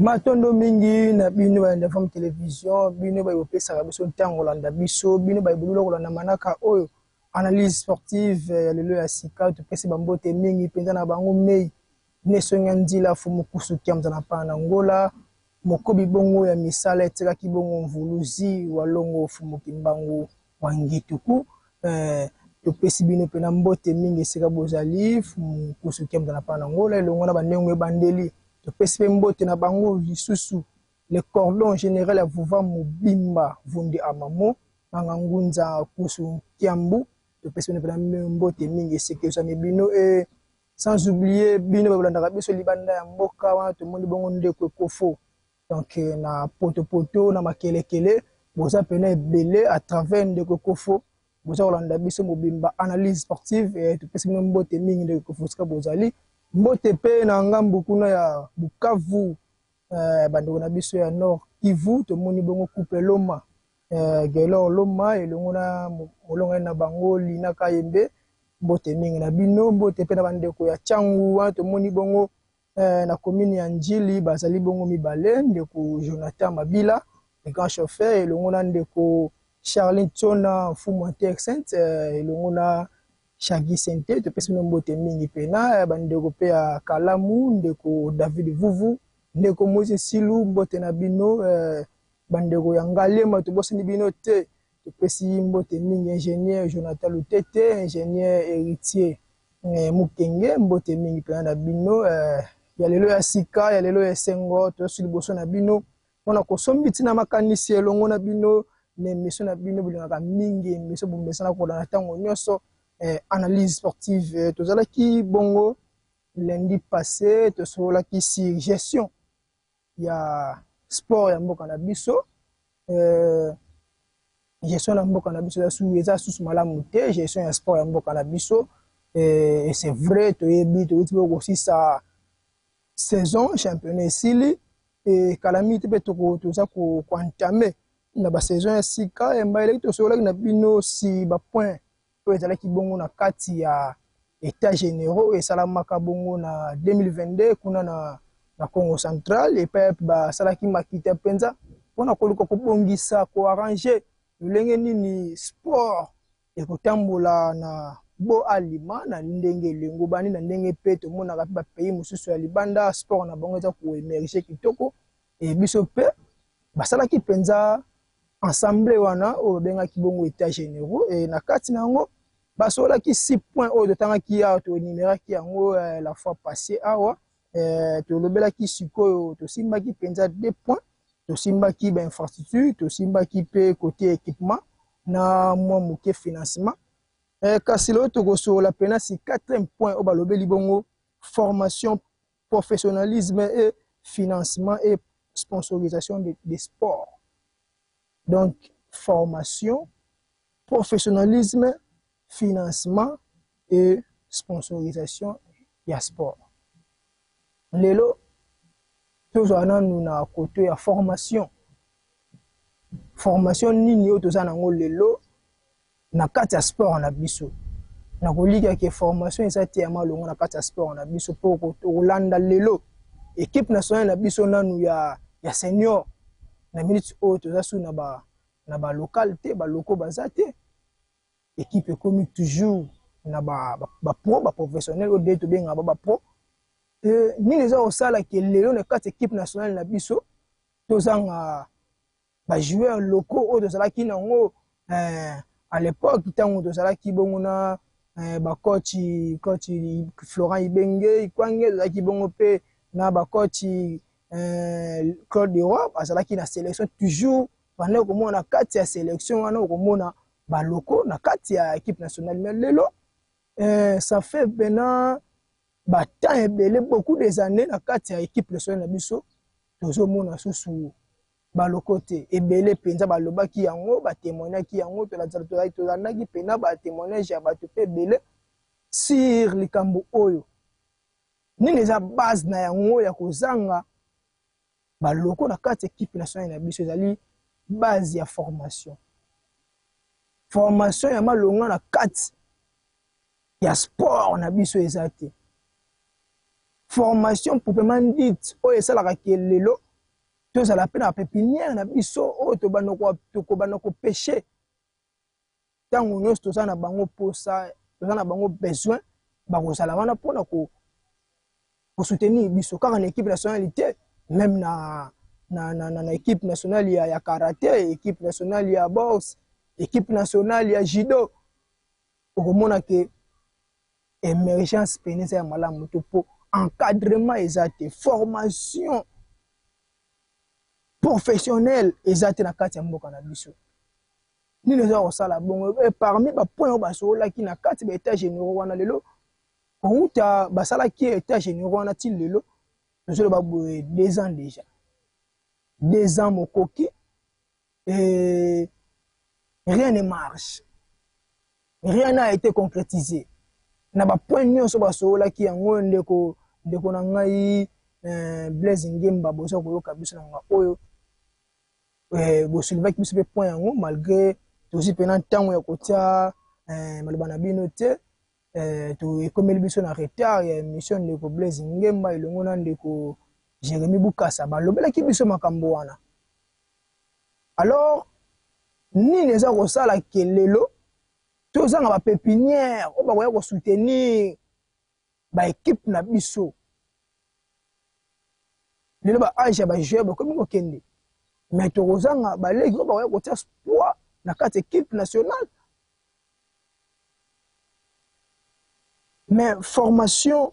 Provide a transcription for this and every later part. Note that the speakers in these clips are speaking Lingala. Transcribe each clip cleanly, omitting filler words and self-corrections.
Matondo mingi na bino balanda Femme Television, bino baye bopesaka biso ntango kolanda biso, bino baye bolula kolanda manaka oyo analyse sportive ya lelo ya sika. Topesi bambote mingi mpenza na bango mei Nesonga Nzila Fumu Kusu Kiamza na Mpana na Ngola Mokobi bongo ya misala etikaki bongo Mvuluzi Walongo Fumu Kimbangu wa Ngituku. Topesi bino mpena mbote mingi esika bozali Fumu Kusu Kiamza na Mpana na Ngola elongo na bandengo ebandeli. Topesi mpe mbote na bango lisusu le cordon général ya Vuva Mobimba Vundi Amamo Manga Ngunza Kusu Kiambu. Topesi bino mpena mbote mingi esika ezwami bino e sans oublier bino babolandaka biso libanda ya mboka wana tomoni bongo ndeko ekofo donc na potopoto na makelekele boza pena ebele à travers ndeko ekofo boza kolanda biso mobimba analyse sportive. Topesi bino mbote mingi ndeko ekofo sika bozali. Mbote mpe na ngambu kuna ya Bukavu, bandeko na biso ya Nord Kivu, tomoni bongo couple Loma, Gaylor Loma elongo na molongo na bango Lina Kayembe. Mbote mingi na bino, mbote mpe na bandeko ya Tshangu wana tomoni bongo na commune ya Njili bazali bongo mibale, ndeko Jonathan Mabila le grand chauffeur elongo na ndeko Charline Tsona Mfumu Intercent elongo na Shagi Sente. Topesi bino mbote mingi mpena bandeko mpe ya Kalamu, ndeko David Vuvu, ndeko Moise Nsilu, mbote na bino. Bandeko ya Ngalema tobosani bino te, topesi mbote mingi ingénieur Jonathan Lutete, ingénieur Héritier Mukenge, mbote mingi mpena na bino. Ya lelo ya sika, ya lelo ya esengo, toyosi liboso na bino mpona kosombi ntina makanisi elongo na bino na émission na bino bolingaka mingi, émission bomesana kolanda ntango nyonso, analyse sportive. Tozalaki bongo lundi passé, tosololaki sur gestion ya sport ya mboka na biso. Gestion na mboka na biso eza susu malamu te, gestion ya sport ya mboka na biso. Et c'est vrai, toyebi touti mpe kosisa saison, championnat esili kala mingi te mpe toza koentamer na basaison ya sika. Yamba eleki tosololaki na bino si bapoint oyo ezalaki bongo na kati ya état généraux oyo esalamaka bongo na 2022 kuna na Congo Central, epai basalaki makita mpenza mpona koluka kobongisa, koarranger lolenge nini sport ekotambola na bo alima na ndenge elengo bani na ndenge mpe tomonaka mpe bapays mosusu ya libanda sport na bango eza koémerger kitoko. E biso mpe basalaki mpenza ensemble wana oyo babengaki bongo état généraux, e na kati na yango basololaki 6 points oyo totangaki awa, toénuméraki yango la fois passée awa. Tolobelaki sikoyo, tosimbaki mpenza 2 points, tosimbaki bainfrastructure, tosimbaki mpe côté équipement na mwa moke financement. Kasi lelo tokosolola mpena si quatrième point oyo balobeli bongo formation, professionnalisme et financement et sponsorisation de sport. Donc formation, professionnalisme, financement et sponsorisation ya sport. Lelo tozwa nanu na côté ya formation. Formation nini oyo toza nango lelo na kati ya sport na biso? Nakolikaki formation eza te ya malongo na kati ya sport na biso, mpo kolanda lelo équipe nationale na biso nanu ya senior, na minute oyo toza su na balocal te, baloko baza te. Équipe ekomi toujours na bapro, baprofessionnel oyo nde tobengaka bapro. Nini eza kosala ke lelo na kati équipe nationale na biso tozanga bajoueur locaux oyo tozalaki nango à l'époque, ntango tozalaki bongo na bacoach coach Florent Ibenge Ikwange, tozalaki bongo mpe na bacoach Claude Leroy azalaki na sélection toujours, banda komona na kati ya sélection wana okomona baloko na kati ya équipe nationale. Mais lelo ça fait maintenant batemps ebele, beaucoup des années, na kati ya équipe nationale na biso tozomona susu baloko te. Ebele mpenza balobaki yango, batémoignaki yango, tolandaki mpena batémoignage ya bato mpe ebele sur likambo oyo. Nini eza base na yango ya kozanga baloko na kati ya équipe nationale na biso? Ezali base ya formation. Formation ya malonga na kati ya sport na biso eza te, formation proprement dite oyo esalaka ke lelo. Tozala mpe na pépinière na biso oyo tokobanda kopêcher ntango nyonso toza na bango posa, toza na bango besoin. Bakozala wana mpona kosoutenir biso kaka na équipe nationale te, même na équipe nationale ya karaté, équipe nationale ya boxe, équipe nationale ya judo. Okomona ke émergence pene eza ya malamu te, mpo encadrement eza te, formation professionnelle eza te na kati ya mboka na biso. Nini eza kosala bongo? E parmi bapoint oyo basololaki na kati baétat généraux wana, lelo kouta basalaki état généraux wana ti lelo tozoloba boye, 2 ans déjà, 2 ans mokoki, et rien ne marche, rien n'a été concrétisé na bapoint nyonso basololaki yango. Ndeko na ngai Blaise Ngemba, boza koyoka biso na ngonga oyo, bosoulevaki biso mpe point yango, malgré tozwi mpena ntango ya kotia maloba na bino te, ekomeli biso na retard ya émission. Ndeko Blaise Ngemba elongo na ndeko Jérémi Bukasa balobelaki biso makambo wana. Alors, nini eza kosala ke lelo tozanga bapépinière oyo bakoya kosoutenir baéquipe na biso? Lelo baâge ya bajoueur bakomi kokende, mais tokozanga baleki oyo bakoya kotia poids na kati équipe nationale. Mais formation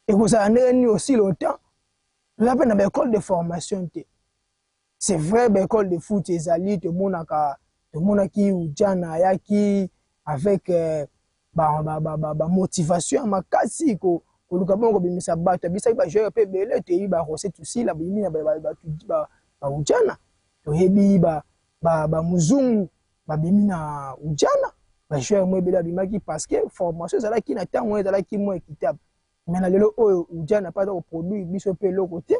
ekozala ndenge nini aussi longtemps toza mpe na baécole de formation te? C'est vrai, baécole de foot ezali. Tomonaka, tomonaki Ujana ayaki avec bamotivation ya makasi koluka bongo kobimisa bato, abisaki bajoueur mpe ebele. Toyebi barose tusila bimi na baujana, toyebi bamuzungu babimi na Ujana, bajoueur mo ebele babimaki parce que formation ezalaki na ntango oyo ezalaki mo équitable. Mais na lelo oyo, Ujana mpe aza koproduire biso mpe eloko te.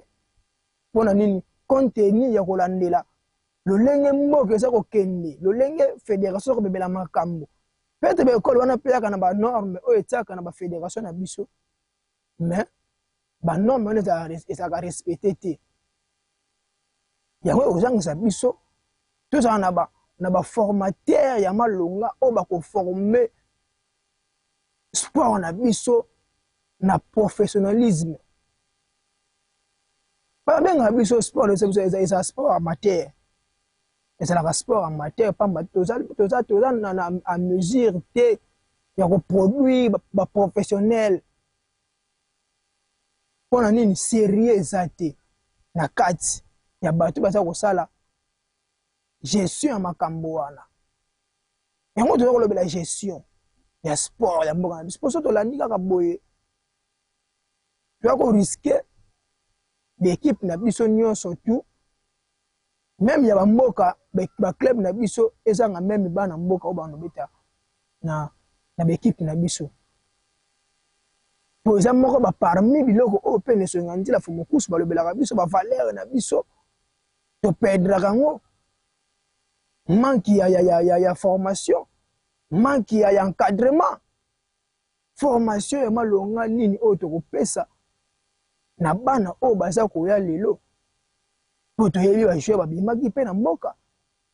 Mpona nini? Compte tenu ya kolandela lolenge mboka eza kokende, lolenge fédération eza kobebela makambo, peut-être baécole wana mpe yaka na banorme oyo etiaka na bafédération na biso, mais banorme wana ezalaka respecté te. Yango ekozangisa biso tozala na baformateur ya malonga oyo bakoforme sport na biso na professionnalisme. Babengaka biso sport eza sport amateur, ezalaka sport amateur pamba toza na mesure te ya koproduire baprofessionnel. Mpona nini? Sérieux eza te na kati ya bato baza kosala gestion ya makambo wana. Yango toza kolobela gestion ya sport ya mboka na biso, mposo tolandi kaka boye, toya korisquer baéquipe na biso nyonso tout, même ya bamboka, baclub na biso ezanga même bana mboka oyo banobeta na baéquipe na biso, po eza moko baparmi biloko oyo mpe nesonga nzela fo mokusu balobelaka biso bavaleur na biso, toperdraka yango: manque ya formation, manque ya encadrement. Formation ya malonga nini oyo tokopesa na bana oyo baza koya lelo? Mpo toyebi bajoueur babimaki mpe na mboka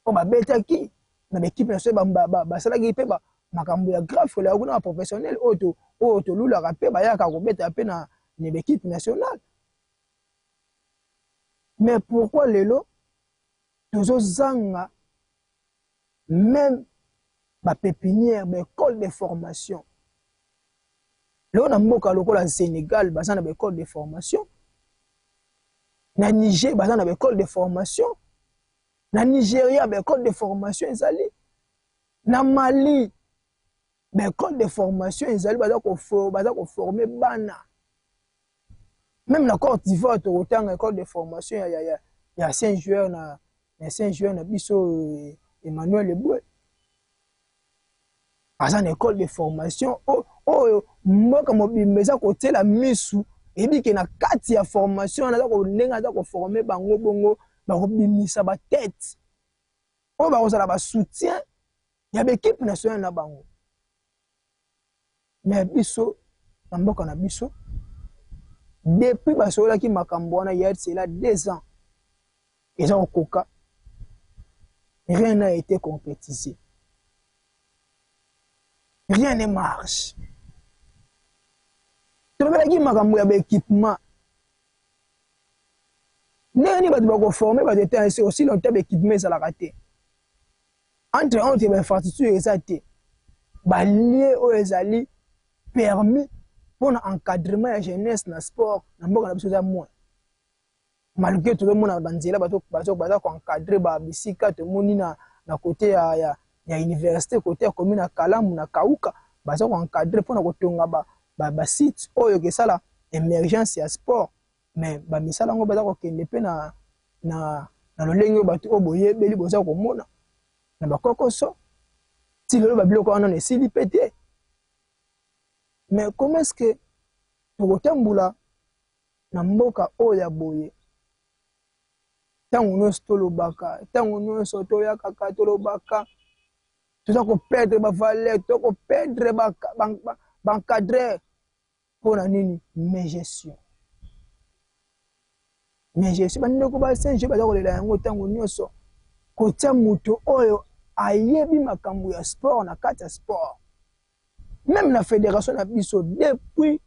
oyo babetaki na baéquipe nationale, basalaki mpe makambo ya grave koleka kuna baprofessionnel oyo tolulaka mpe bayaka kobeta mpe na baéquipe nationale. Mais pourquoi lelo tozozanga même bapépinière, baécole de formation? Lelo na mboka lokola Sénégal baza na baécole de formation, na Niger baza na baécole de formation, na Nigeria baécole de formation ezali, na Mali baécole de formation ezali, baza koforme bana. Même na Côte d'Ivoire, tokotanga école de formation ya ancien joueur na ancien joueur na biso Emmanuel Eboué, aza na école de formation oyo mboka mobimba eza kotiela misu. Eyebi ke na kati ya formation wana, aza ndenge aza koforme bango bongo, bakobimisa batete oyo bakozala basoutien ya baéquipe nationale na bango. Mais biso na mboka na biso, Depuis basololaki makambo wana il y a cela 2 ans, eza kokoka, rien n'a été concrétisé, rien ne marche. Tolobelaki makambo ya baéquipement. Ndenge nini bato bakoformer bato ete aussi longtemps baéquipement ezalaka te, entre autres bainfrastructure eza te, balieu oyo ezali permis mpona encadrement ya jeunesse na sport na mboka na biso eza moins? Malgré tozomona banzela baza koencadrer babisika, tomoni na côté ya université, côté ya commune ya Kalamu na Kauka, baza koencadrer mpona kotonga basite ba oyo kesala émergence ya sport. Mais bamisala yango baza kokende mpe na lolenge oyo bato oyo boyebeli boza komona na bakokoso. Ti lelo babiloko wana na esili mpe te. Mais comment est ce que tokotambola na mboka oyo ya boye? Ntango nyonso tolobaka, ntango nyonso toyakaka, tolobaka, toza koperdre bavaleur, toza koperdre baencadreur. Mpona nini? Mégestion, mégestion. Bandeko baCNG baza kolela yango ntango nyonso, kotia moto oyo ayebi makambo ya sport na kati ya sport. Même na fédération na biso, depuis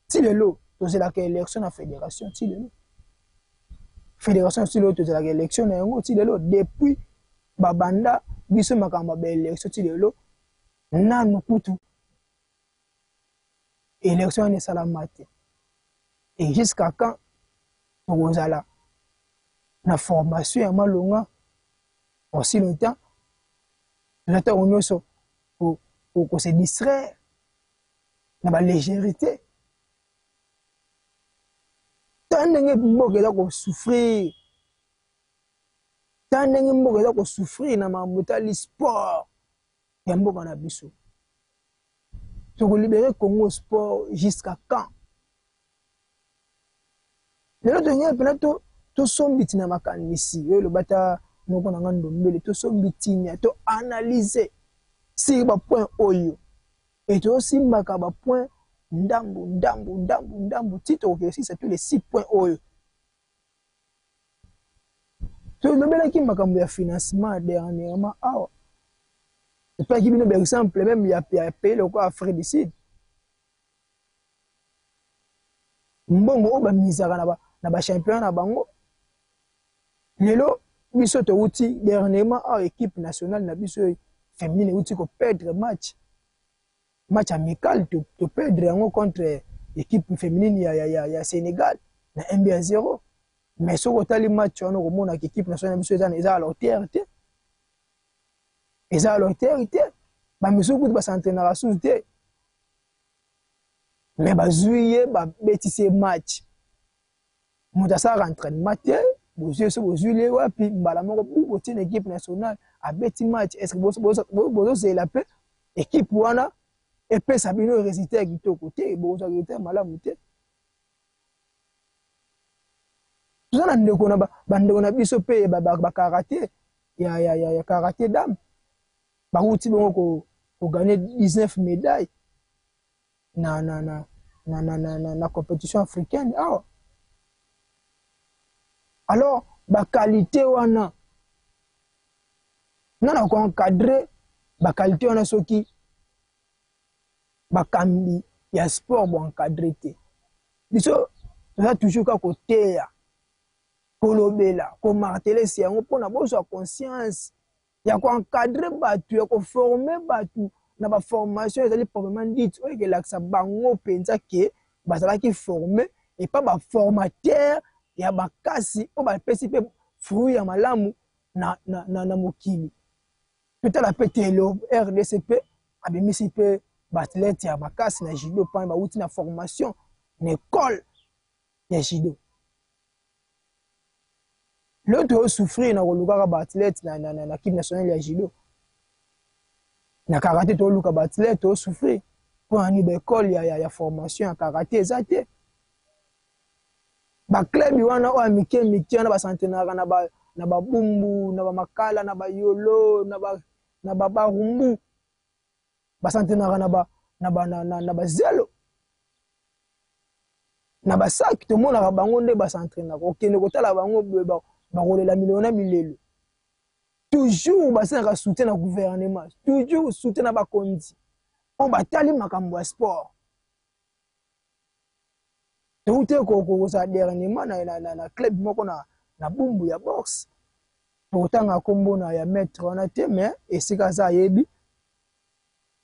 ti lelo tozelaka élection na fédération. Ti lelo fédération, ti lelo tozelaka élection na yango. Ti lelo, depuis babanda biso makambo ya baélection, ti lelo nanu kutu élection wana esalama te. Et jusqu'à quand tokozala na formation ya malonga aussi longtemps toza ntango nyonso kose distraire na balégèreté? Ta ndenge mboka eza kosouffrir, ta ndenge mboka eza kosouffrir na makambo etali sport ya mboka na biso. Tokolibérer Congo sport jusqu'à quand? Lelo tolingi mpena tosombiti na makanisi oyo eloba ta moko na nga Ndombele, tosombi ntina toanalyser sur bapoint oyo e tozosimbaka bapoint ndambu ndambu ndambu ndambu ti tokoki kosisa tous les six points oyo tolobelaki. Makambo ya financement, dernièrement awa epaki bino baexemple même ya pays lokola Afrique du Sud. Mbongo oyo bamisaka na bachampionnat na bango. Lelo biso touti dernièrement awa, équipe nationale na biso féminine euti koperdre match amical. Toperdre yango contre équipe féminine ya Sénégal na 1-0. Mais soki otali match wana, okomonaka équipe nationale na biso eza à la hauteur te, eza à la hauteur te. Bamisusu kutu bas'entraînaka susu te, mais bazwi ye, babetisi ye match. Moto asalaka entraînement te, bozwi ye so, bozwi ye wapi? Mbala moko bu botie na équipe nationale, abeti match. Est ce que bozozela mpe équipe wana epesa bino résultat ya kitoko te? Bokozwa résultat ya malamu te. Toza na ndeko na bandeko na biso mpe bakarate ya karaté dame, bauti bongo kogagner 19 médaille na compétition africaine awa. Alors baqualité wana, nga na koencadrer baqualité wana soki bakambi ya sport boencadrer te. Biso toza toujours kaka koteya, kolobela, komarteler si yango mpona bozwa conscience ya koencadrer bato, ya koformer bato na baformation ezali proprement dite, oyo ekelakisa bango mpenza ke bazalaki formé epa baformateur ya bakasi oyo bapesi mpe fruit ya malamu na mokili. Totala mpe telo RDC mpe abimisi mpe baathlète ya makasi na judo mpana bawuti na formation na école ya judo. Lelo tozosouffrir na kolukaka baathlète na équipe nationale ya judo. Na karate toluka baathlète, tozosouffrir. Mpo na nini? Baécole ya formation ya karate eza te. Baclub wana oyo ya mike mike wana bas'entraînaka na babumbu, na bamakala, na bayolo, na babarumbu, bas'entraînaka na bazelo. Na basaki tomonaka bango nde bas'entraînaka, okende kotala bango boye bakolela milelo na milelo. Toujours basalaka soutien na gouvernement, toujours soutien na bakonzi oyo batali makambo ya sport. Touti kozala dernièrement na club moko na Bumbu ya boxe, tokotanga nkombo na ya maître wana te, mais esika aza ayebi.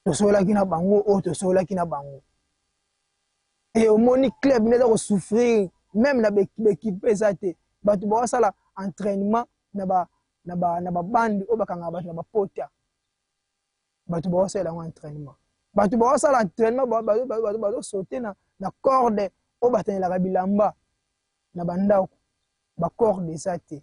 Tosololaki na bango oyo tosololaki na bango, e omoni club nde eza kosouffrir, même na baéquipe eza te. Bato bakosala entraînement na babande oyo bakangaka bato na bapota. Bato bakosalela yango entraînement, bato bakosala entraînement, bazosaute na corde oyo batanelaka bilamba na bandako. Bacorde eza te,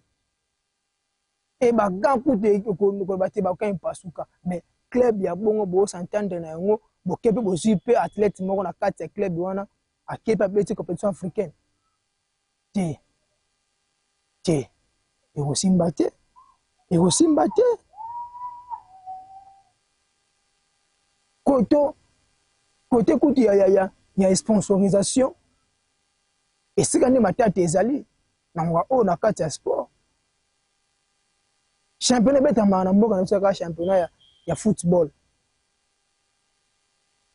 e bagants kutu koloba te, bakan epasuka. Mais club ya bongo bos'entendre na yango, boke mpe bozwi mpe athlète moko na kati ya club wana, ake mpe abeti compétition africaine te. Te, ekosimba te, ekosimba te. Koto kote kutu ya sponsorisation, esika nde matata ezali na ngonga oyo na kati ya sport. Championnat ebetamaka na mboka na biso kaka championnat ya football,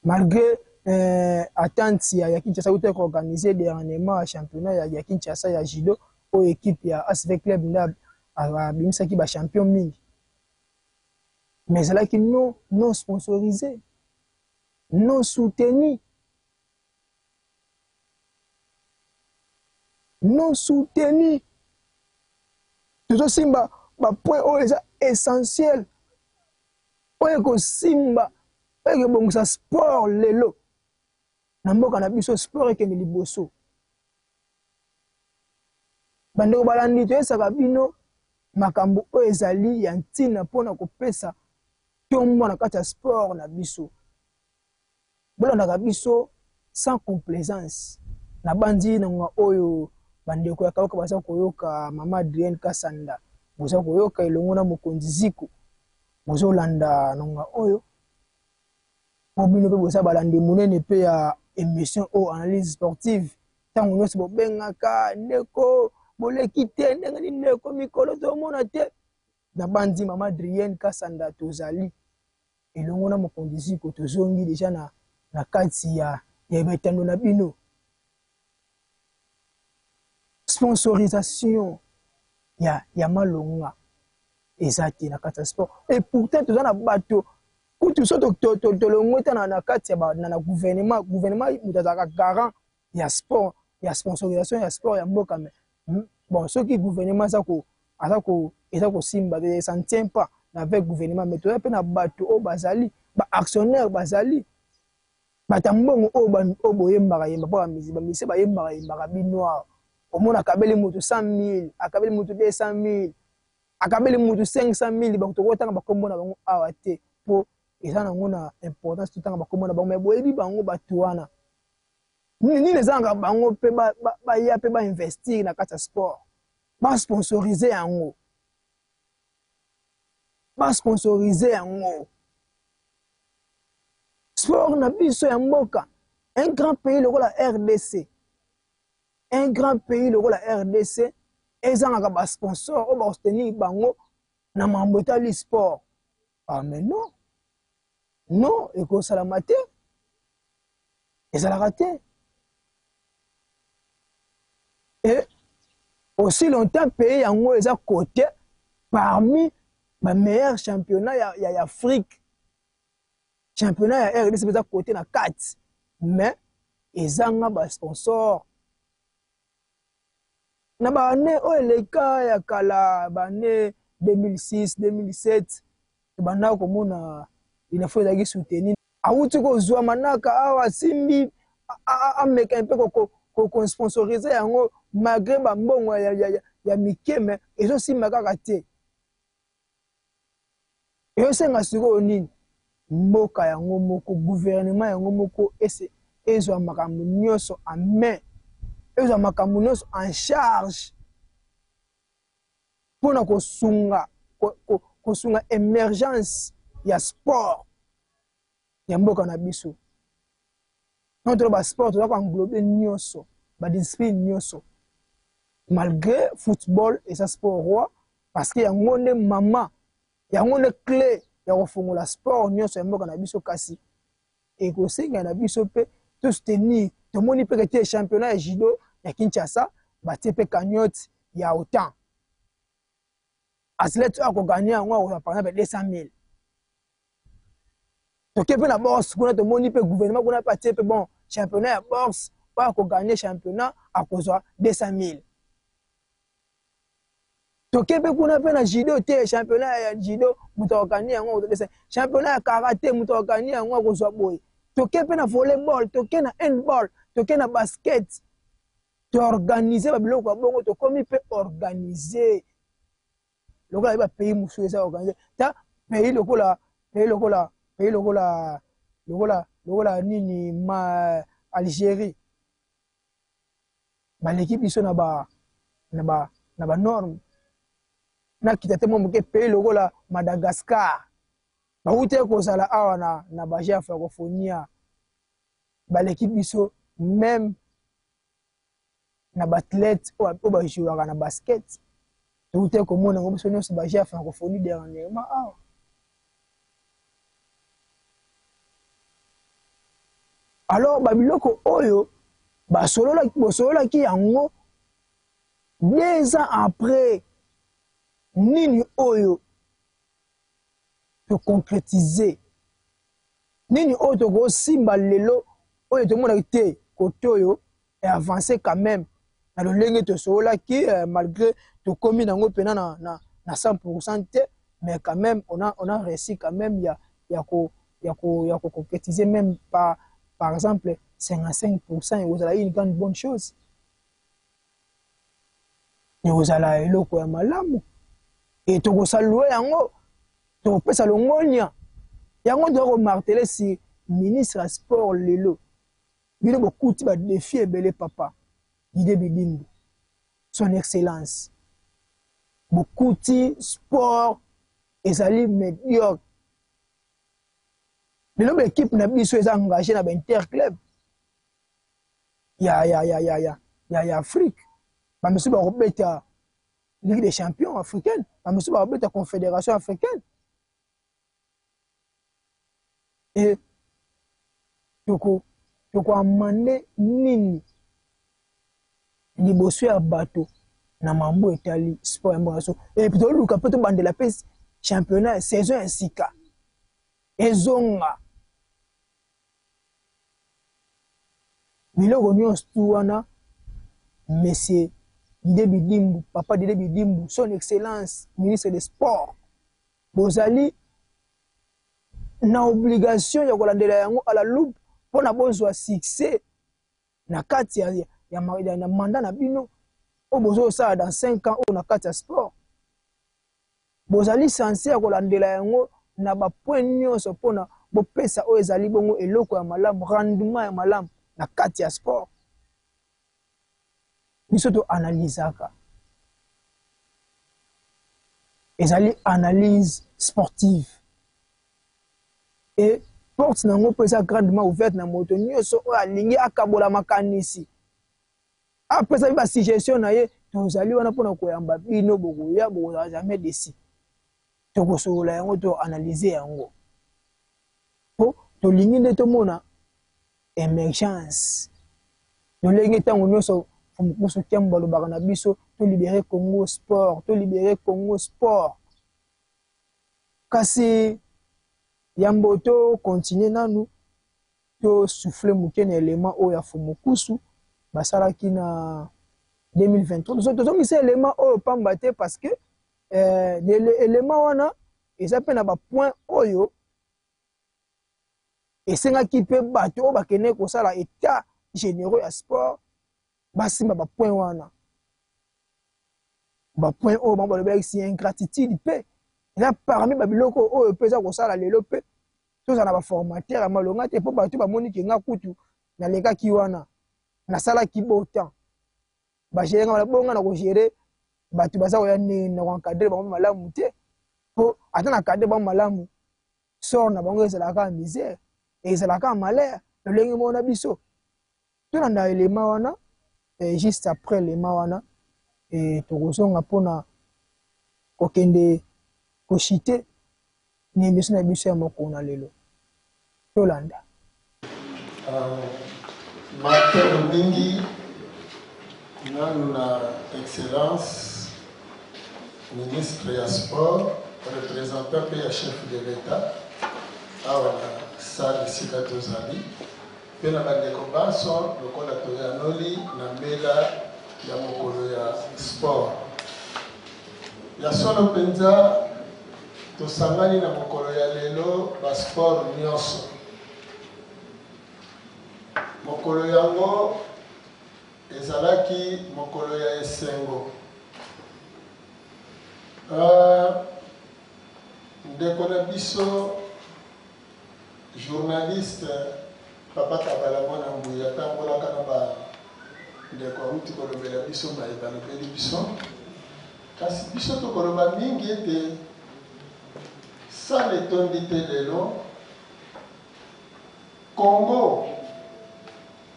malgré attente ya Kinshasa uta koorganiser dernièrement championnat ya Kinshasa ya judo, oyo équipe ya ASV Club nde abimisaki bachampion mingi, mais ezalaki non sponsorisé, non soutenu, non soutenu. Tozosimba bapoint oyo eza essentiel, oyo ekosimba, oyo ekobongisa sport lelo na mboka na biso, sport ekende liboso. Bandeko balandi, toyesaka bino makambo oyo ezali ya ntina mpona kopesa ntombo na kati ya sport na biso. Bolandaka biso sans complaisance. Nabandi na ngonga oyo, bandeko ya Kauka baza koyoka mama Adrienne Kasanda, boza koyoka elongo na mokonzi Ziko, bozolanda na ngonga oyo, mpo bino mpe boza balandi monene mpe ya émission oyo Analyse sportive. Ntango nyonso bobengaka: "Ndeko, boleki te, ndenge nini ndeko, mikolo tomona te." Nabandi mama Adrienne Kasanda, tozali elongo na mokonzi Ziko, tozongi deja na kati ya betando na bino. Sponsorisation ya malonga eza te na kati ya sport, et pourtant toza na bato kutu. So tolongwe ta na kati ya na gouvernement, moto azalaka garant ya sport, ya sponsorisation ya sport ya mboka. Mais bon, soki gouvernement aza ko eza kosimba te, ça ne tient pas avec gouvernement. Mais toza mpe na bato oyo bazali baactionnaire, bazali bato ya mbongo oyo boyembaka yemba mpo bamise bayembaka yembaka bino awa. Omona akabeli motu 100 000, akabeli motu 200 000, akabeli motu 500 000. Bato tokotanga bakombo na bango awa te, mpo eza nango na importance totanga bakombo na bango. Mais boyebi bango, bato wana. Nini ezalaka bango mpe baya mpe bainvestir na kati ya sport, basponsorize yango, basponsorize yango sport na biso ya mboka? Un grand pays lokola RDC, un grand pays lokola RDC ezangaka basponsor oyo bakosoutenir bango na makambo etali sport? Ah mais non, non, ekosalama te, ezalaka te. Et aussi longtemps pays yango eza côté parmi bameilleur championnat ya Afrique, championnat ya RDC eza côté na kati, mais ezanga basponsor. Na baannée oyo eleka ya kala, baannée 2006, 2007, tobandaka komona UNAFOR ezalaki soutenu. Awuti kozwa manaka awa, asimbi, ameka mpe kosponsorize yango malgré bambongo ya mike, mais ezosimba kaka te. Ezosenga sikoyo nini? Mboka yango moko, gouvernement yango moko ese ezwa makambo nyonso en main, ezwa makambo nyonso en charge mpona kosunga émergence ya sport ya mboka na biso. Non, toloba sport, toza koenglobe nyonso. Badiscipline nyonso, malgré football eza sport roi, parce que yango nde mama, yango nde clé ya kofongola sport nyonso ya mboka na biso. Kasi ekosenga na biso mpe tosoutenir. Tomoni mpe ke championnat ya judo ya Kinshasa, batie mpe cagnotte ya autant athlète oyo akogagner yango akozwa par exemple 200 000. Toke mpe na boxe kuna, tomoni mpe gouvernement kuna mpe atie mpe bon championnat ya boxe, oyo akogagner championnat akozwa 200 000. Toke mpe kuna mpe na judo te, championnat ya judo, moto akogagner yango akozwa 200, championnat ya karate, moto akogagner yango akozwa boye. Toke mpe na volleyball, toke na handball, toke na basket, toorganiser babiloko ya bongo. Tokomi mpe organiser lokola ye bapays mosusu eza organisé. Ta pays lokola nini, ma Algérie, baleki biso na banorme. Nakita te mwa moke, pays lokola Madagascar, bauti kozala awa na bajeux ya Francophonie, baleki biso même na baathlète oyo bajouaka na basket. Touti komona yango biso nyonso, bajeux ya Francophonie dernièrement awa. Alors babiloko oyo bosololaki yango 2 ans après, nini oyo toconcrétiser? Nini oyo tokosimba lelo oyo tomonaki te kote oyo avance quand même na lolenge tosololaki? Malgré tokomi nango mpena na 100 te, mais quand même on a réussi quand même ya koconcrétiser même par exemple 55, ekozala une grande bonne chose, ekozala eloko ya malamu e tokosaluer yango, tokopesa longonia yango. Toza komarteler si ministre ya sport lelo, bino bokuti badéfis ebele. Papa Didier Bidimbu, son excellence, bokuti sport ezali médiocre. Lelo baéquipe na biso eza engagé na bainterclub ya Afrique. Bamisusu bakobeta Ligue des champions africaine, bamisusu bakobeta Confédération africaine. E tokoamender nini liboso ya bato na mambo etali sport ya mboka? So et puis toluka mpe tobandela mpe championnat ya saison ya sika ezonga. Biloko nyonso tu wana, monsieur Didier Bidimbu, papa Didier Bidimbu, son excellence ministre de sport, bozali na obligation ya kolandela yango à la loupe mpona bozwa succès na kati ya mandat na bino oyo bozosala dans 5 ans oyo na kati ya sport. Bozali censé ya kolandela yango na bapoint nyonso mpona bopesa oyo ezali bongo eloko ya malamu, rendement ya malamu na kati ya sport. Biso toanalysaka, ezali analyse sportive e porte nango mpo eza grandement ouverte na moto nyonso oyo alingi akabola makanisi, apesa mpe basuggestion na ye. Tozali wana mpona koyamba bino. Bokoya, bokozala jamais déçus. Tokosolola yango, toanalyser yango, mpo tolingi nde tomona émergence. Lolenge ntango nyonso Mokusu Kiambo balobaka na biso, tolibérer Congo sport, tolibérer Congo sport. Kasi yambo tocontinuer nanu, tosouffler moke na élément oyo ya Fumukusu basalaki na 2023. Tozongisa élément oyo pamba te, parce que élément wana eza mpe na bapoint oyo esengaki mpe bato oyo bakende kosala état généraux ya sport basimba bapoint wana. Bapoint oyo bango balobelaki si ingratitude mpe eza parmi babiloko oyo mpe eza kosala lelo mpe tozala na baformateur ya malonga te, mpo bato bamoni ke nga kutu nalekaki wana, nasalaki botan bagérer nga bonga na kogérer bato baza koya ndenge na koencadrer bango malamu te, mpo ata na cadre bango malamu, sort na bango ezalaka misère, ezalaka malheur lolenge moko na biso. Tolanda elema wana. Juste après lema wana tokozonga mpona kokende koshite na emission na biso ya mokolo na lelo. Tolanda. Matondo mingi nanu na Excellence Ministre ya Sport, representant pe ya Chef de l'Etat awa na salle esika tozali pe na ba ndeko banso lokola toyanoli na mbela ya mokolo ya sport. Ya solo mpenza tosangani na mokolo ya lelo ba sport nionso. Mokolo yango ezalaki mokolo ya esengo. Uh, ndeko na biso journaliste Papa Kabala Mwana Mbuyi atambolaka na ba ndeko awuti kolobela biso maye balobeli biso, kasi biso tokoloba mingi ete salle etondi te lelo. Congo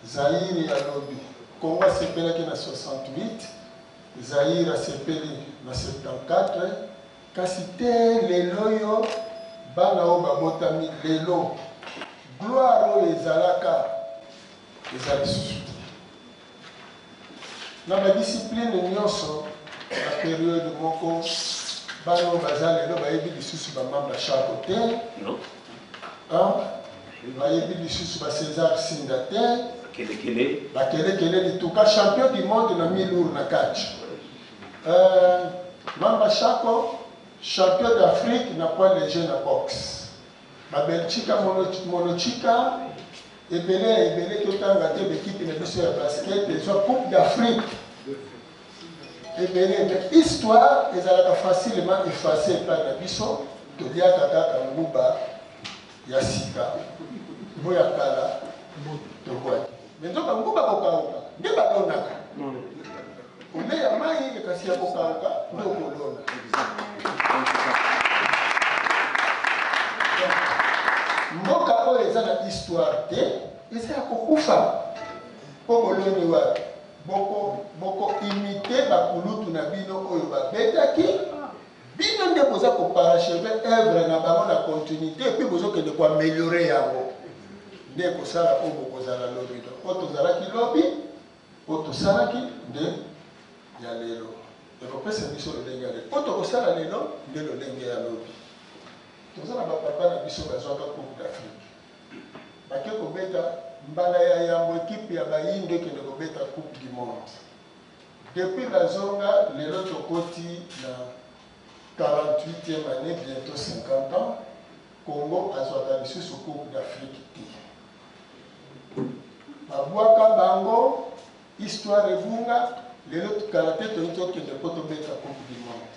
Zaïre ya lobi, Congo asepelaki na 68, Zaïre asepeli na 74, kasi tee lel'oyo bana oyo babotami lelo, gloire oyo ezalaka eza lisusu te. Na ba disciplines nionso, na periode moko, bana oyo baza lelo bayebi lisusu ba Mamba Shako te, hein, bayebi lisusu ba Cesar Sinda te, ba Kelekele Lituka, champion du monde na mi-lourd na catch. Euh, Mamba Shako, champion d'Afrique na poids leger na boxe. Ba Belchika Monochika, ebele ya ebele totanga te b'equipe na biso ya basket ezwa coupe d'Afrique ebele mais histoire ezalaka facilement efface epai na biso toliaka kaka nguba ya sika mpo ya kala tobwaki mais nzoka nguba kokauka nde balonaka oleya mai kasi ya kokauka nde okolona. Mboka oyo eza na histoire te eza ya kokufa po boloni wapi? Boko boko imiter ba kulutu na bino oyo babetaki bino nde boza ko parachever oeuvre na bango na continuite et puis bozo kende ko ameliorer yango nde ekosala oyo bokozala lobi donc oyo tozalaki lobi oyo tosalaki nde ya lelo ekopesa biso lolenge ya lelo oyo tokosala lelo nde lolenge ya lobi. Toza na ba papa na biso bazwaka coupe d'Afrique bake kobeta mbala ya yambo equipe ya bayindo ekende kobeta coupe du monde depuis bazonga lelo tokoti na 48 ieme annee bientot 50 ans Congo azwaka lisusu coupe d'Afrique te babwaka bango histoire ebunga lelo kala te tolingi tokende po tobeta coupe du monde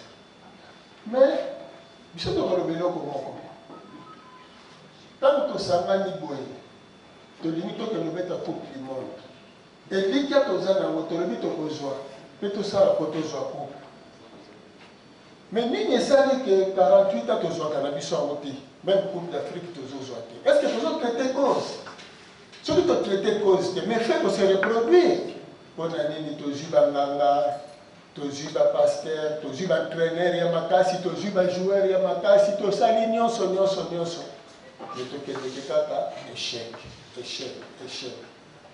Mais biso tokoloba eloko moko, tango tosangani boye tolingi tokende kobeta coupe du monde, elikya toza na yango tolobi tokozua pe tosala po tozua coupe. Mais nini esali que 48 ans tozuaka na biso yango te, meme coupe d'Afrique tozozua te? Est ce que tozo traiter cause? Soki to traiter cause te mais fait eko se reproduire. Pona nini tozui ba nganga, Tozui ba pasteurs, tozui ba entraineurs ya makasi, tozui ba joueurs ya makasi, tosali nionso, nionso, nionso mais tokendeke kaka echec, echec, echec.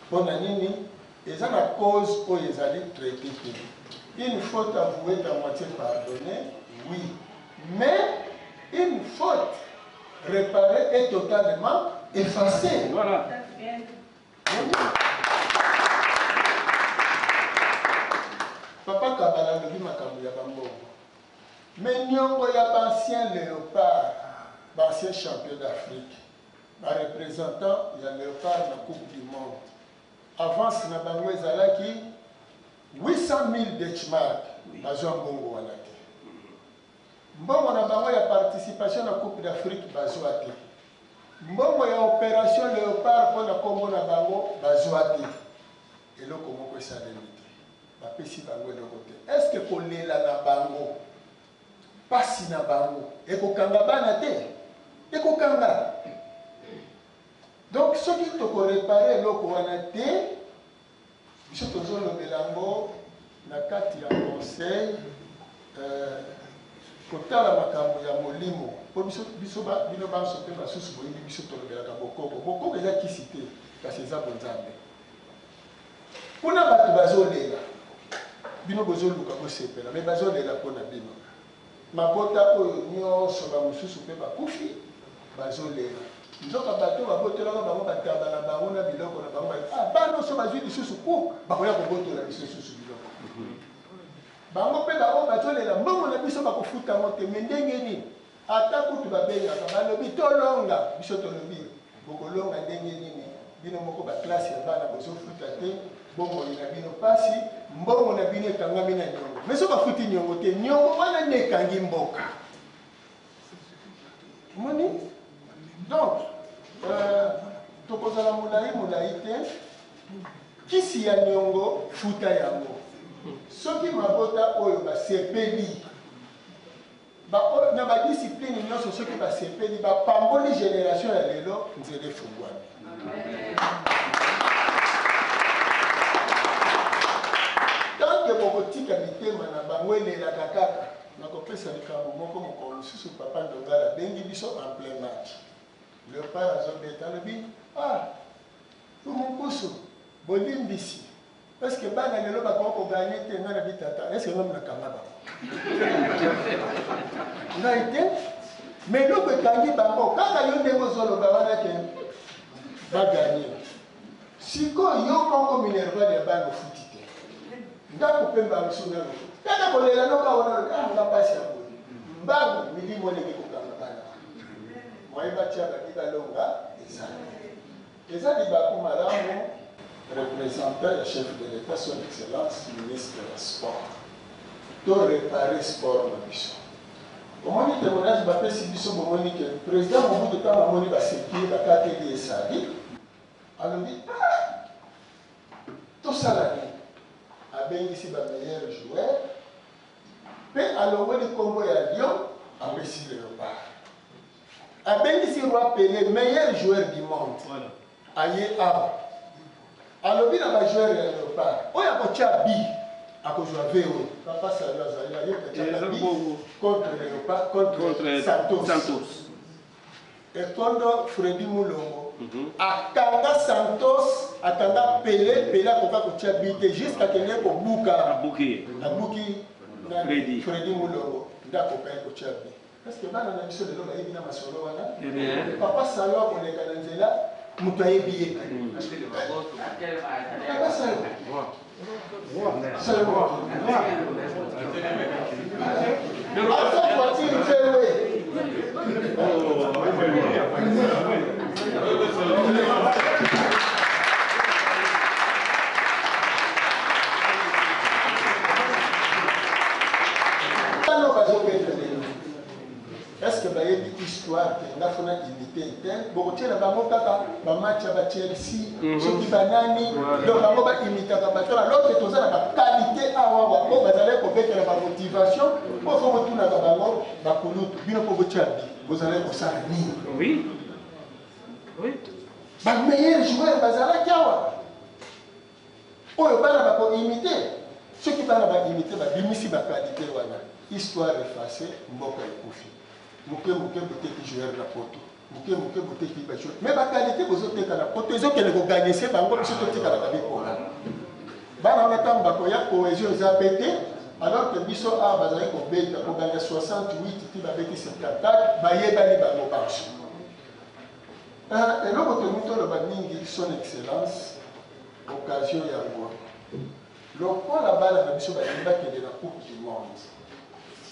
Pona nini? Eza na cause oyo ezali traiter te. Une faute avouee est à moitie pardonnee, oui, mais une faute reparee est totalement effacee. Voilà. Papa Kabala alobi makambo ya ba mbongo mais niongo ya ba anciens leopards, ba anciens champions d'Afrique, ba representants ya leopards na coupe du monde, avance na bango ezalaki 800.000 deutschmark, bazua mbongo wana te. Mbongo na bango ya participation na coupe d'Afrique bazua te. Mbongo ya operation leopard pona kombo na bango bazua te. Eloko moko esalemi te. Bapesi bango eloko te. Est ce que kolela na bango, pasi na bango ekokanga bana te? Ekokanga. Donc soki toko reparer eloko wana te, Biso tozolobela yango na kati ya conseil euh, kotala makambo ya molimo mpo biso, biso ba, bino banso mpe basusu boyebi biso tolobelaka bokoko. Bokoko eza kisi te, kasi eza bonzambe. Kuna bato bazolela, bino bozoluka bosepela, me bazolela mpo na bino. Mabota oyo nionso ba mosusu pe bakufi bazo lela nzoka bato oyo babotolaka bango ba ntaba na bango na biloko na bango ba ah bana oyo soki bazui lisusu coup bakoya kobotola biso lisusu biloko bango pe ba oyo bazo lela mbongo na biso bakofuta yango te mais ndenge nini ata kutu babengaka balobi tolonga biso tolobi Bokolonga ndenge nini bino moko ba classe ya bana bozofuta te, bomoi na bino pasi, mbongo na bino ekangami na niongo. Mais soki bafuti niongo te, niongo wana nde ekangi mboka. Omoni? Donc, euh, tokozala molai molai te. Kisi ya niongo futa yango. Soki mabota oyo basepeli Ba oyo na ba discipline nionso soki ba sepeli ba pamboli generation ya lelo nzela efungwami. Tant que bokotika mitema na bango elelaka kaka, nakopesa likambo moko mokolo mosusu papa Ndongala abengi biso en plein match. Leopard azobeta alobi ah Fumu Nkusu bolimbisi Est ce que bana lelo bakoki ko gagner te? Ngai nabi tata, est ce que ngai nakanga bango? Ngai te. Mais eloko ekangi bango kaka yo ndenge ozoloba wana ke ba gagner. Sikoyo yo moko minerval ya bana ofuti te. Ndako mpe mbala mosusu nano ofuti. Kaka kolela noka wana olobi ah nga pasi ya boye. Mbangu milimo wana eke kokanga bana wana. Moyen batia babi balonga eza te. Eza libaku malamu representant ya chef de l'etat son excellence ministre ya sport to reparer sport na biso omoni temoignage bapesi biso bomoni ke president Mobutu tango amoni baseki ye bakateli ye sali alobi ah tosala nini abengisi ba meilleurs joueurs pe alongoli kombo ya lion apesi leopard Abengisi roi Pele meilleur joueur du monde aye awa alobi na ba joueurs ya leopard oyo akotia but akozwa VW papa Salo azali aye atiaka but contre leopard contre Santos ekondo Freddy Mulongo akanga Santos akanga Pele Pele akoka kotia but te jusqu'à akende kobuka abuki Freddy Mulongo nde akokaki kotia but. Est ce que bana na biso lelo bayebi na masolo wana? Papa Salo akoleka na nzela moto ayebi ye te. Papa Salo. Salo. Ata voiture fewe. Bana oyo bazobeta lelo est ce que bayebi histoire te nga fona imite te bokotiela bango kaka ba match ya ba Chelsea soki banani donc bango ba imitaka bato alors que toza na ba qualité awa wa oyo bazalaki kobetela ba motivation po fo botunaka bango bakulutu bino mpo botia bi bozalaki kosala nini Oui. Oui. ba meilleurs joueurs bazalaki awa Oyo bana bako imiter? Soki bana ba imiter ba bimisi ba qualite wana, histoire efface, mboka ekufi. Muke muke boteki joueur na poto, muke muke boteki ba joueur mais ba qualite bozo teka na poto ezo kende ko gagnese bango biso totikalaka bipola. Bana wana tango bakoya cohesion eza pe te alors que biso awa bazali kobeta kobanda 68 ti babeti 74 bayebani bango banso. Eloko tolingi toloba mingi son excellence occasion yango lokola bana na biso balingi bakende na coupe du monde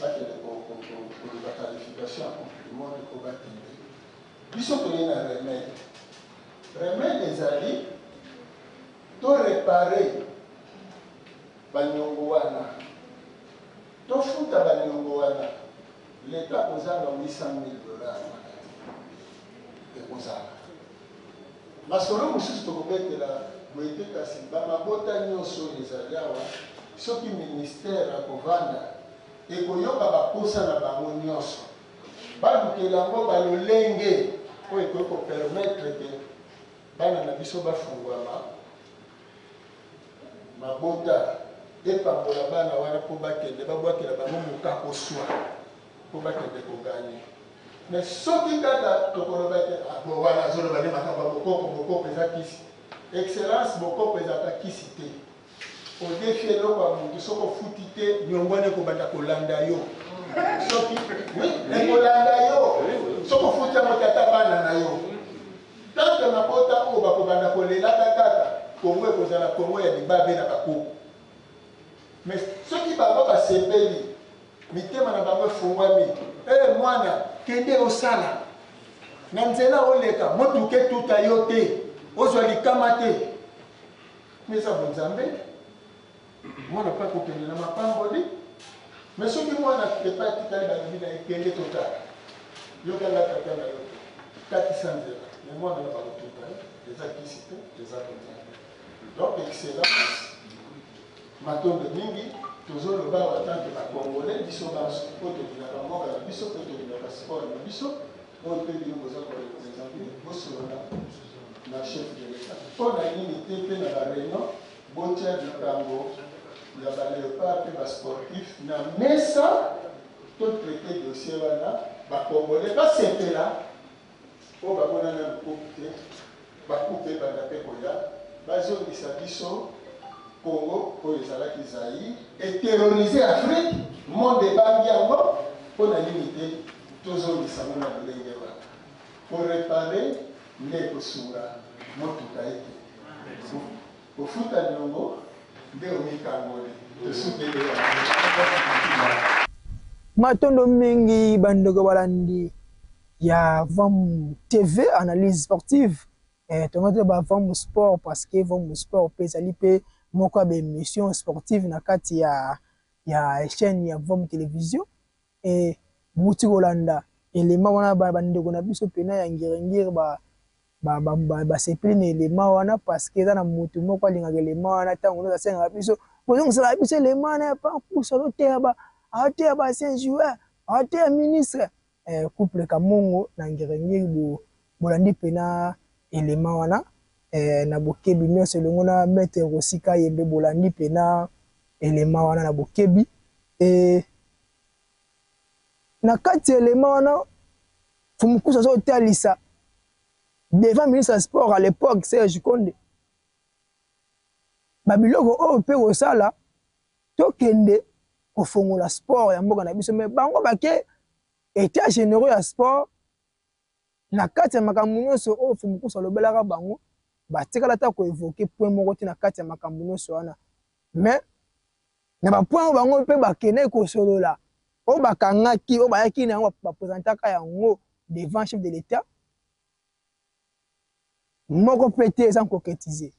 bakende koluka qualification ya coupe du monde mpo bakende biso toye na remede remede ezali to repare banyongo wana tofuta banyongo wana leta kozanga 800 000 dollars wana te ekozala Masolo mosusu tokobetela boye te kasi ba mabota nionso oyo ezali awa soki ministère akovanda ekoyoka ba posa na bango nionso balukela yango ba lolenge oyo ekoki ko permettre que bana na biso bafunguama. Mabota epambola bana wana mpo bakende, babwakela bango mokakoswa mpo bakende ko gagner. Mais soki kaka tokoloba ete ah bon wana azoloba nde makambo ya bokoko, bokoko eza kisi. Excellence, bokoko ezalaka kisi te. Odefi eloko ya mutu soki ofuti te niongo wana ekobanda kolanda yo. Soki oui, ekolanda yo. Soki ofuti yango te ata bana na yo. Tant que mabota oyo bakobanda kolelaka kaka, Congo ekozala Congo ya libabe na ba koko. Mais soki bango basepeli, mitema na bango efungwami, eh mwana kende osala, na nzela oleka motuka etuta yo te, ozwa likama te. Mais eza bonzambe, mwana pe akokende na mapamboli. Mais soki mwana epai atikali balobi na ye kende totala, yoka nga tata na yo te, katisa nzela, mais mwana wana bakotuta ye, eza kisi te, eza bonzambe. Donc excellence, matondo mingi, tozo loba awa tant que ba congolais biso banso oyo tolingaka mboka na biso pe tolingaka sport na biso, oyo pe bino boza ko representer, bosolola na chef de l'etat po na nini te pe na ba reunion botia likambo ya ba leopards pe ba sportifs na mesa to traiter dossier wana ba congolais basepela oyo bamona nanu coupe te ba coupe ebanda pe koya bazongisa biso Congo oyo ezalaki Zaïre e terroriser Afrique monde ebangi yango pona nini te tozongisa yango na lolenge wana ko reparer nde ekosunga motuka ekende kofuta niongo nde omikangoli tosukeli wana. Matondo mingi ba ndeko balandi ya Vam TV analyse sportive eh, tonga te ba Vam Sport parce que Vam Sport pe ezali pe moko ya ba emission sportive na kati ya ya chaîne ya Vam Television et bouti kolanda elema wana ba ndeko na biso pena ya Ngiri-Ngiri ba basepeli na elema wana parce que eza na mutu moko alingaka elema wana ntango nyonso asengaka biso bozongiselaka biso elema wana ya pankusu azoteya ba azoteya ba ancien joueur azoteya ministre eh, couple Kamongo na Ngiringiri bo bolandi pena elema wana eh, na bokebi nyonso elongo na maître Rossy Kayembe bolandi pena elema wana na bokebi eh, na kati ya elema wana Fumukusu azotalisa devant ministre ya sport à l'époque Serge Konde ba biloko oyo pe kosala tokende kofongola sport ya mboka na biso mais bango bake etat généraux ya sport na kati ya makambo nyonso oyo Fumukusu alobelaka bango batikala ata ko evoquer point moko te na kati ya makambo nyonso wana mais Na ba points oyo bango mpe bakendaki kosolola, oyo bakangaki, oyo bayaki na yango, ba presentaka yango devant chef de l'Etat, moko mpe te eza concretiser.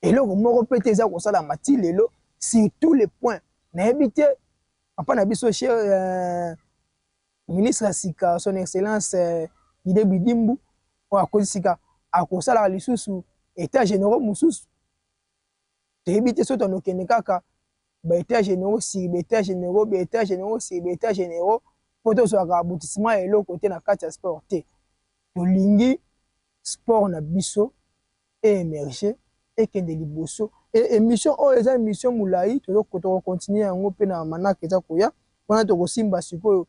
Eloko moko mpe te eza kosalama ti lelo sur tous les points. Nayebi te papa na biso cher euh, ministre ya sika son excellence euh, Didier Bidimbu oyo akozi sika akosalaka lisusu etat généraux mosusu. Toyebi te soki tokende kaka ba etats generaux sur ba etats generaux, ba etats generaux sur ba etats generaux po tozwaka aboutissement ya eloko te na kati ya sport te. Tolingi sport na biso e emerger, ekende liboso. Et emission oyo eza emission mulayi, toko continuer yango pe na manaka eza koya, wana tokosimba sikoyo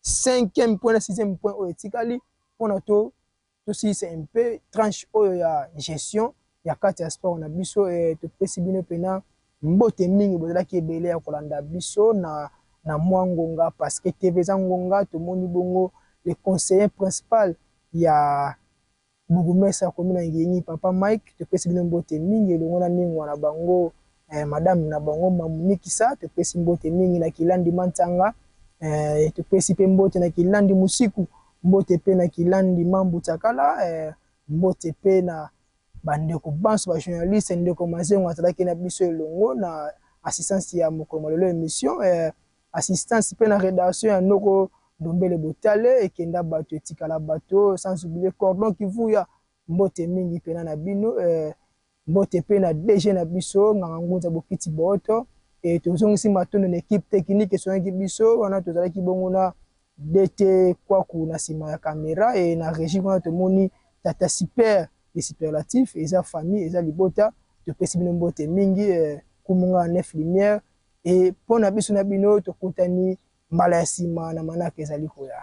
cinquième point na sixième point oyo etikali pona to Tosilisa un peu tranche oyo ya gestion ya kati ya sport na biso et topesi bino pena mbote mingi bozalaki ebele ya kolanda biso na na mwa ngonga parce que TV eza ngonga tomoni bongo le conseiller principal ya bourgmestre ya commune ya Ngiengi papa Mike topesi bino mbote mingi elongo na mingwa na bango eh, madame na bango Mamu Nikisa topesi mbote mingi na Kilandi Mansanga eh, topesi pe mbote na Kilandi Musiku Mbote pe na Kilandi Mambu Tsakala eh, mbote pe na ba ndeko banso ba journaliste, ndeko Mazengo azalaki na biso elongo na assistance ya mokolo mwa lelo emission eh, assistance pe na redaction ya noko Ndombele Botale ekenda bato etikala bato sans oublier Cordon Kivuya mbote mingi pena na bino eh, Mbote pe na DG na biso Nganga Ngunza Bokiti Booto et tozongisi matondo na equipe technique esungaki biso wana tozalaki bongo na DT Kwaku na sima ya camera et na regie kuna tomoni Tata Super le superlatif eza famille eza libota. Topesi bino mbote mingi eh, kumunga nef lumière e mpo na biso na bino, tokutani mbala ya nsima na manaka ezali koya.